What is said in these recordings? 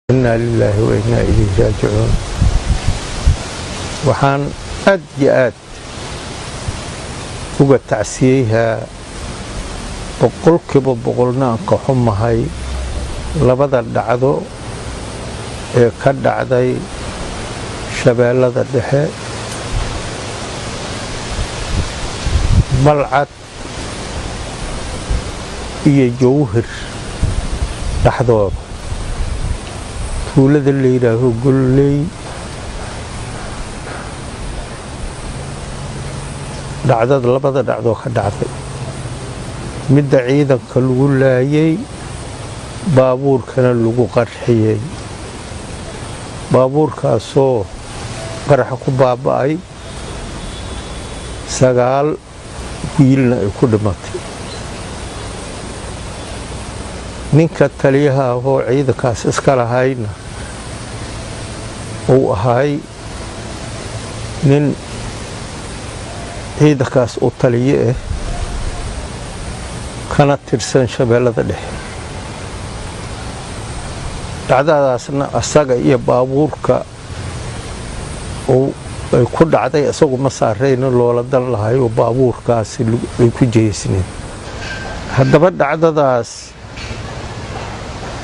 Inaa lilaahi wa innaa ilayhi raajicuun. Waxaan aad iyo aad uga tacsiyeyhaa, 100%na aan ka xumahay labada dhacdo ee ka dhacday Shabeellada Dhexe, Balcad iyo Jowhir dhexdooda, tuulada la yidhaaho Golley. Dhacdada labada dhacdoo ka dhacday, midda ciidanka lagu laayay, baabuurkana lagu qarxiyey, baabuurkaasoo qaraxa ku baaba'ay, 9 wiilna ay ku dhimatay. Ninka taliyaha ahoo ciidankaas iska lahayna uu ahay nin ciidankaas u taliye ah, kana tirsan Shabeellada Dhexe. Dhacdadaasna asaga iyo baabuurka ay ku dhacday isagu ma saarayna, loola dan lahay oo baabuurkaasi ay ku jeesneen. Haddaba dhacdadaas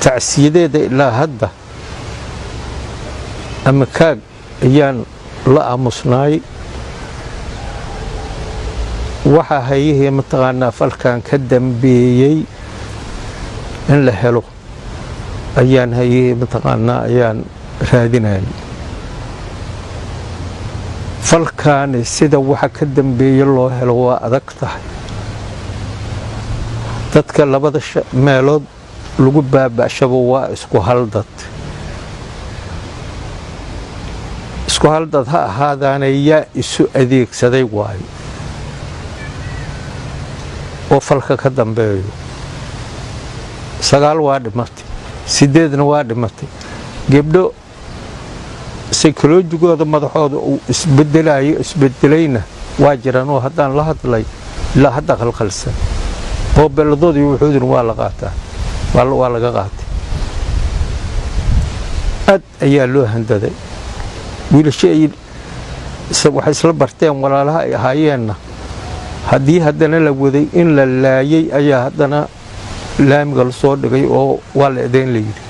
tacsiyadeeda ilaa hadda ama kaag ayaan la aamusnaay. Waxaa hayihii mataqaanaa falkan ka dambeeyey in la helo ayaan hayihii mataqaanaa ayaan raadinayay. Falkaani sida waxa ka dambeeye loo helo waa adag tahay. Dadka labada meelood lagu baaba'shabo waa isku haldad, isku haldad ha ahaadaana yaa isu adeegsaday waayo oo falka ka dambeeyo. 9 waa dhimatay, 8na waa dhimatay. Gebdho saykolojigooda madaxooda uu isbedelayo isbedelayna waa jiraan, oo haddaan la hadlay ilaa hadda qalqalsan. Moobeeladoodii wuxuudin waa la qaataa, waa laga qaatay. Aad ayaa loo handaday. Wiilasho ay waxay isla barteen, walaalaha ay ahaayeenna, haddii haddana la waday in la laayay ayaa haddana laamiga lasoo dhigay oo waa la eedayn la yidhi.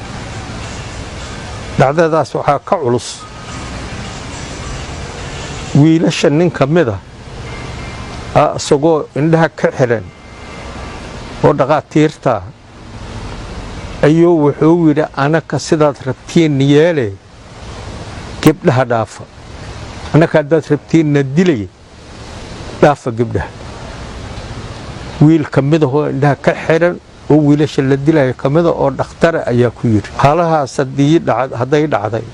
Dhacdadaas waxaa ka culus wiilasha nin ka mida isagoo indhaha ka xiran oo dhaqaatiirtaa ayuu wuxuu yidhi: "Anaka sidaad rabtiin yeele, gebdhaha dhaafa. Annaka haddaad rabtiinna dilay, dhaafa gebdhaha." Wiil ka midahoo indhaha ka xiran oo wiilasha la dilaya ka mida oo dhakhtara ayaa ku yidhi halahaas. Hadday dhacday,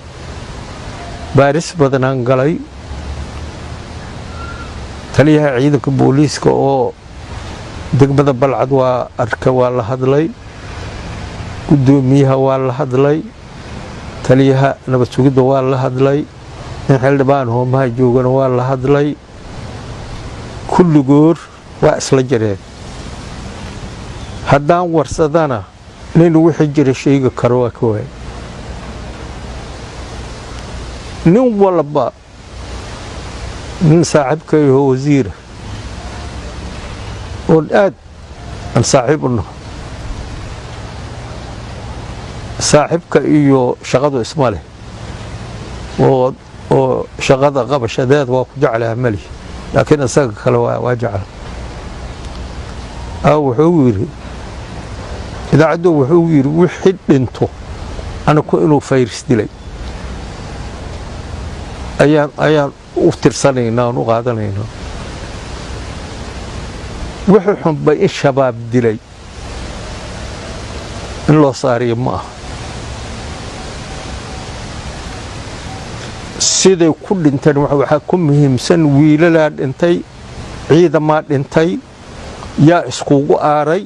baaris badanaan galay. Taliyaha ciidanka booliiska oo degmada Balcad waa arka, waa la hadlay. Guddoomiyaha waa la hadlay. Taliyaha nabad sugidda waa la hadlay. Nin xildhibaan hoomaha joogana waa la hadlay. Kulligoor waa isla jireen. Haddaan warsadana, nin wixii jira sheegi karo waa ka waay. Nin walba, nin saaxiibkayahoo wasiira oon aad aan saaxiib u naho, saaxiibka iyo shaqadu isma leh, oo shaqada qabashadeed waa ku jeclaha mali, laakiin isaga kale waa jecla. Wuxuu yidhi idaacaddu, wuxuu yidhi wixii dhinto anaku inuu fayris dilay ayaan u tirsanaynaa, aan u qaadanaynaa. Wuxuu xunbay in Shabaab dilay in loo saariyo ma aha. Siday ku dhinteen waxaa ku muhiimsan wiilalaa dhintay, ciidamaa dhintay, yaa iskugu aaray?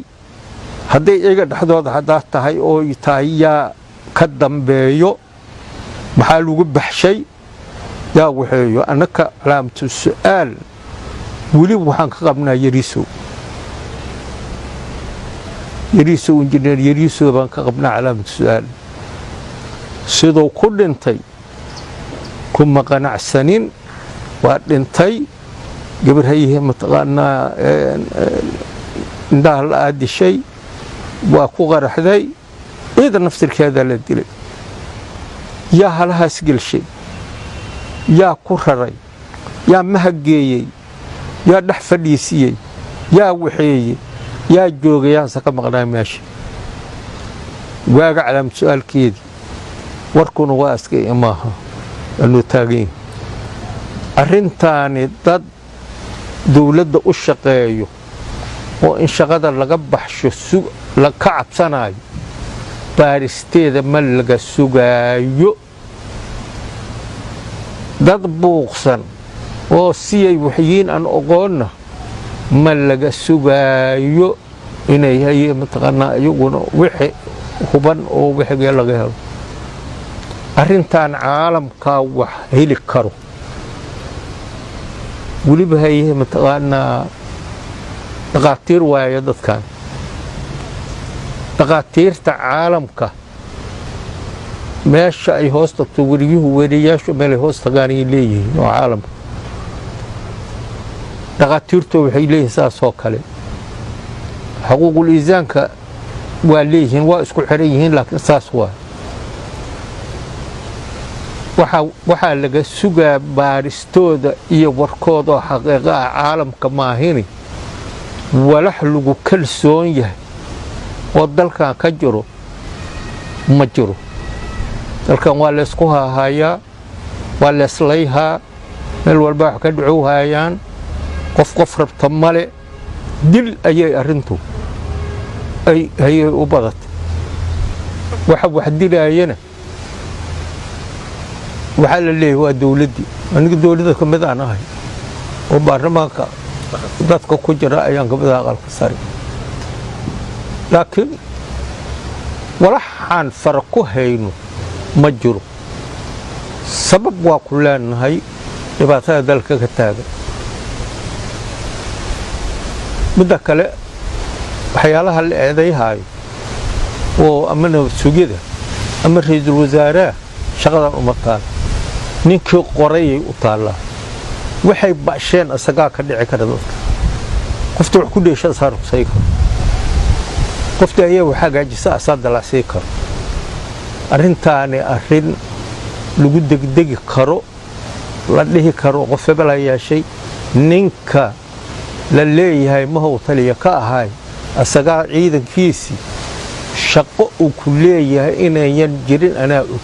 Hadday iyaga dhexdooda haddaa tahay oo tahay, yaa ka dambeeyo? Maxaa lagu baxshay? Yaa waxeeyo? Annaka calaamatu su'aal weli waxaan ka qabnaa Yariisow. Yariisow, injineer Yariisow baan ka qabnaa calaamatu su'aal. Siduu ku dhintay kuma qanacsanin. Waa dhintay gabar hayihe, mataqaanaa, indhaha la aadishay, waa ku qaraxday. Ciida naftirkeedaa la dilay. Yaa halahaas gelshay? Yaa ku raray? Yaa mahageeyey? Yaa dhex fadhiisiyey? Yaa waxeeyey? Yaa joogay? Yaase ka maqnaa meesha? Waaga calaamad su-aalkeedii. Warkuna waa iska imaaha anuu taagan. Arrintaani dad dowladda u shaqeeyo oo in shaqada laga baxsho ka cabsanayo, baaristeeda ma laga sugaayo. Dad buuqsan oo siyay waxyiin aan oqoonna ma laga sugaayo inay haye, mataqaanaa, iyaguna wixi huban oo wixigee laga helo. Arrintan caalamkaa wax heli karo weliba haye, mataqaanaa, dhaqaatiir waayo. Dadkan dhaqaatiirta caalamka meesha ay hoos tagto weriyuhu, weriyaashu meelay hoos tagaan ay leeyihiin oo caalamka dhaqaatiirtu waxay leeyihiin. Saasoo kale xuquuqul insaanka waa leeyihiin, waa isku xiran yihiin. Laakiin saas waa waxaa laga sugaa baadhistooda iyo warkooda oo xaqiiqo ah caalamka maahini. Walax lagu kalsoon yahay oo dalkan ka jiro ma jiro. Dalkan waa laysku haahayaa, waa leeslayhaa, meel walba wax ka dhacow haayaan. Qof qof rabta male. Dil ayay arrintu ayay u badatay. Waxa wax dilaayana waxaa la leeyahay waa dowladdii. Aniga dowladda ka mid aan ahay oo baarlamaanka dadka ku jira ayaan ka mid ah, Aqalka Sare, laakiin walaxaan fara ku hayno ma jiro. Sabab waa ku leenahay dhibaatada dalka ka taagan. Midda kale, waxyaalaha la eedayhaayo oo ama nabad sugida ama ra-iisul wasaaraha, shaqadan uma taala. Ninkii qorayay u taallaa. Waxay basheen isagaa ka dhici kara dadka. Qofta wax ku dheesha asaa rugsay karo, qofta ayaa wax hagaajisa asaa dalacsii karo. Arrintaani arrin lagu degdegi karo, la dhihi karo qof hebelaa yeeshay, ninka la leeyahay mahow taliya ka ahay, asagaa ciidankiisii shaqo uu ku leeyahay inayan jirin anaa og.